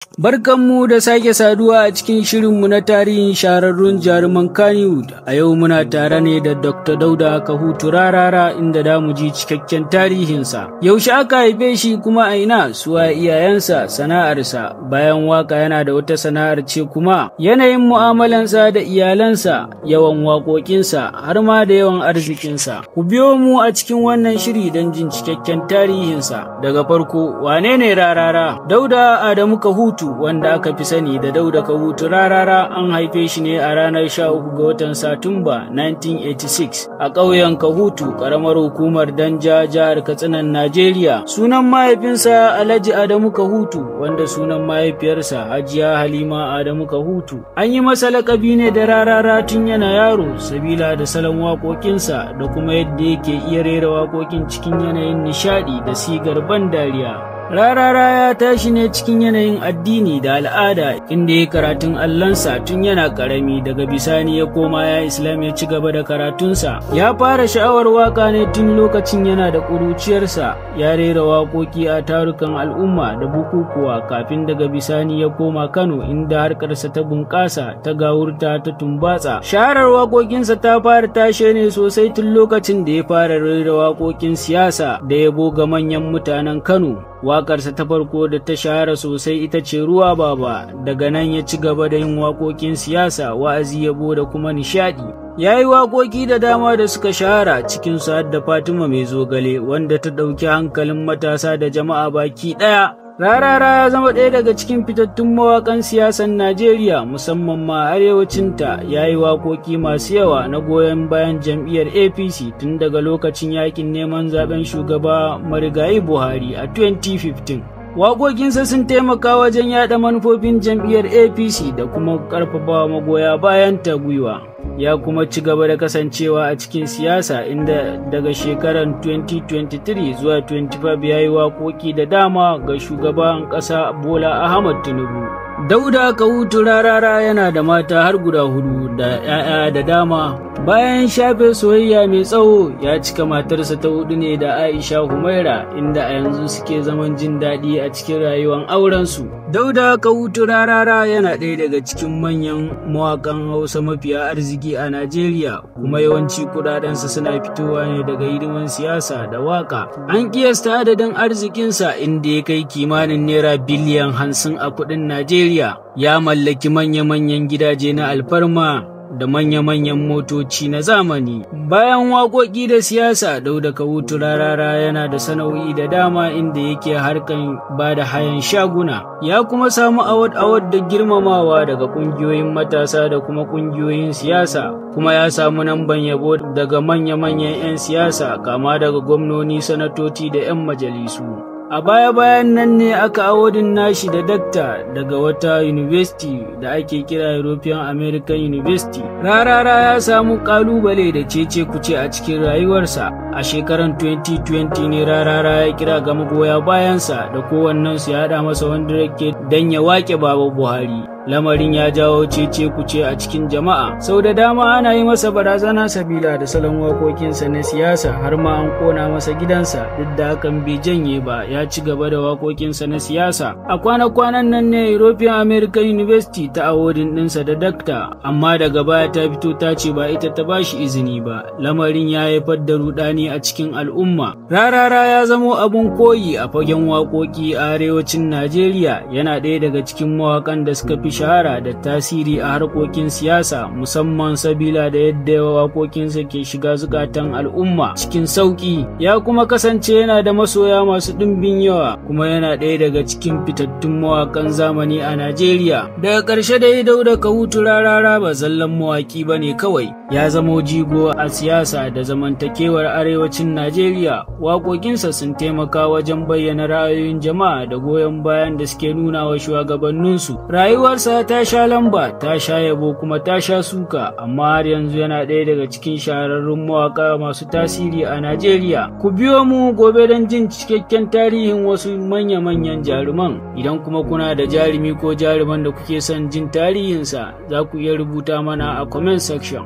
Barkanmu da sake saduwa a cikin shirinmu na tarihin shahararrun jaruman Kannywood. A yau muna tare ne da Dr. Dauda Kahutu Rarara, inda da mu ji cikakken tarihinsa. Yaushe aka haife shi kuma a ina, suwa iyayensa, sana'arsa, bayan waka yana da wata sana'ar ce kuma, yanayin mu'amalansa da iyalansa, yawan waƙoƙinsa, har ma da yawan arzikinsa. Ku biyo mu a cikin wannan shiri don jin cikakken tarihinsa. Daga farko, wane ne Rarara? Dauda Adamu Kahutu, wanda aka fi sani da Dauda Kahutu Rarara, an haife shi ne a ranar 13 ga watan Satumba 1986 a ƙauyen Kahutu, ƙaramar hukumar Danja, jihar Katsinan Najeriya. Sunan mahaifinsa Alhaji Adamu Kahutu, wanda sunan mahaifiyarsa Hajiya Halima Adamu Kahutu. An yi masa laƙabi ne da Rarara tun yana yaro, sabila da salon waƙoƙinsa da kuma yadda yake iya rera waƙoƙin cikin yanayin nishaɗi da sigar ban dariya. Rarara ya tashi ne cikin yanayin addini da al'ada, inda ya karatun allansa tun yana karami. Daga bisani ya koma ya Islam ya ci gaba da karatunsa. Ya fara sha'awar waka ne tun lokacin yana da ƙuruciyarsa, ya rera waƙoƙi a tarukan al'umma da bukukuwa kafin daga bisani ya koma Kano, inda harkarsa ta bunƙasa, ta gawurta, ta tumbatsa. Shaharar waƙoƙinsa ta fara tashe ne sosai tun lokacin da ya fara rera waƙoƙin siyasa da yabo ga manyan mutanen Kano. Waƙarsa ta farko da ta shahara sosai ita ce "Ruwa Baba". Daga nan ya ci gaba da yin waƙoƙin siyasa, wa'azi, yabo da kuma nishaɗi. Ya yi waƙoƙi da dama da suka shahara, cikin su har da "Fatima Mai Zogale", wanda ta ɗauki hankalin matasa da jama'a baki ɗaya. Rarara ya zama ɗaya daga cikin fitattun mawaƙan siyasan Najeriya, musamman ma arewacinta. Ya yi waƙoƙi masu yawa na goyon bayan jam'iyyar APC tun daga lokacin yakin neman zaben shugaba marigayi Buhari a 2015. Waƙoƙinsa sun taimaka wajen yaɗa manufofin jam'iyyar APC da kuma ƙarfafa magoya bayan ta gwiwa. Ya kuma ci gaba da kasancewa a cikin siyasa, inda daga shekarar 2023 zuwa 25 ya yi waƙoƙi da dama ga shugaban ƙasa Bola Ahmad Tinubu. Dauda Kahutu Rarara yana da mata har guda hudu da 'ya'ya da dama. Bayan shafe soyayya mai tsawo, ya cika matarsa ta hudu ne da Aisha Humaira, inda a yanzu suke zaman jin daɗi a cikin rayuwar aurensu. Dauda Kahutu Rarara yana ɗaya daga cikin manyan mawaƙan Hausa mafiya arziki a Najeriya, kuma yawanci kuɗaɗensa suna fitowa ne daga hidiman siyasa da waƙa. An kiyasta adadin arzikinsa, inda ya kai kimanin naira biliyan 50 a kuɗin Najeriya. Ya mallaki manya-manyan gidaje na alfarma da manya-manyan motoci na zamani. Bayan waƙoƙi da siyasa, Dauda Kahutu Rarara yana da sana'o'i da dama, inda yake harkan ba da hayan shaguna. Ya kuma samu award-award da girmamawa daga ƙungiyoyin matasa da kuma ƙungiyoyin siyasa, kuma ya samu namban yabo daga manya-manyan 'yan siyasa, kama daga gwamnoni, sanatoci da 'yan majalisu. A baya-bayan nan ne aka awarding nashi da dakta daga wata university da ake kira European American University. Rarara ya samu kalubale da cece kuce a cikin rayuwarsa. A shekarar 2020 ne Rarara ya kira ga magoya bayansa da kowannensu ya haɗa masa wanda yake don ya wake Baba Buhari. Lamarin ya jawo cece kuce a cikin jama'a. Sau da dama ana yi masa barazana sabila da salon waƙoƙinsa na siyasa, har ma an kona masa gidansa. Duk da hakan bai janye ba, ya ci gaba da waƙoƙinsa na siyasa. A kwana-kwanan nan ne European American University ta awarding ɗinsa da dakta, amma daga baya ta fito ta ce ba ita ta bashi izini ba. Lamarin ya haifar da rudani a cikin al'umma. Rarara ya zamo abun koyi a fagen waƙoƙi a arewacin Najeriya. Yana ɗaya daga cikin mawaƙan da suka fi shahara da tasiri a harkokin siyasa, musamman sabila da yadda waƙoƙinsa ke shiga zukatan al'umma cikin sauƙi. Ya kuma kasance yana da masoya masu ɗimbin yawa, kuma yana ɗaya daga cikin fitattun mawaƙan zamani a Najeriya. Daga ƙarshe dai, Dauda Kahutu Rarara ba zallan mawaƙi ba ne kawai, ya zamo jigo a siyasa da zamantakewar arewacin Najeriya. Waƙoƙinsa sun taimaka wajen bayyana ra'ayoyin jama'a da goyon bayan da suke nuna wa shugabanninsu. Rayuwarsa ta sha lamba, ta sha yabo, kuma ta sha suka, amma har yanzu yana ɗaya daga cikin shahararrun mawaƙa masu tasiri a Najeriya. Ku biyo mu gobe don jin cikakken tarihin wasu manya-manyan jaruman. Idan kuma kuna da jarumi ko jaruman da kuke son jin tarihinsa, za ku iya rubuta mana a comment section.